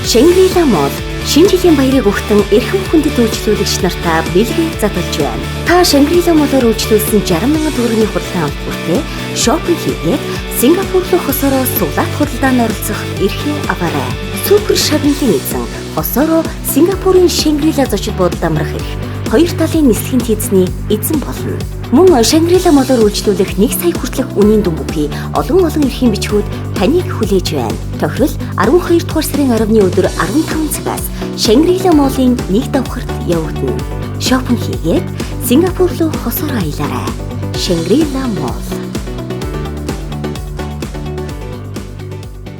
Shangri-La Mall шинэ жилийн баярыг өгтөн эрхэм хүндэт үйлчлүүлэгч нартаа бэлгээ задалж байна. Та Shangri-La Mall-оор үйлчлүүлсэн 60 мянган төгрөгийн худалдан авалт бүртээ шопинг хийгээд Сингапур руу хосоороо суглаат худалдаанд оролцох эрхээ аваарай. Супер шагналын эзэн хосоороо Сингапурын Shangri-La зочид буудалд амрах эрх хоёр талын нислэгийн тийзний эзэн болно. Мөн Шангрила молоор үйлчлүүлэх 1 сая хүртэлх үнийн дүн бүхий олон олон эрхийн бичгүүд таныг хүлээж байна. Тохирол 12 дугаар сарын 10-ны өдөр 15 цагаас Шангрила молын нэг давхарт явагдана. Шопинг хийгээд Сингапур руу хосоор аялаарай. Шангрила мол.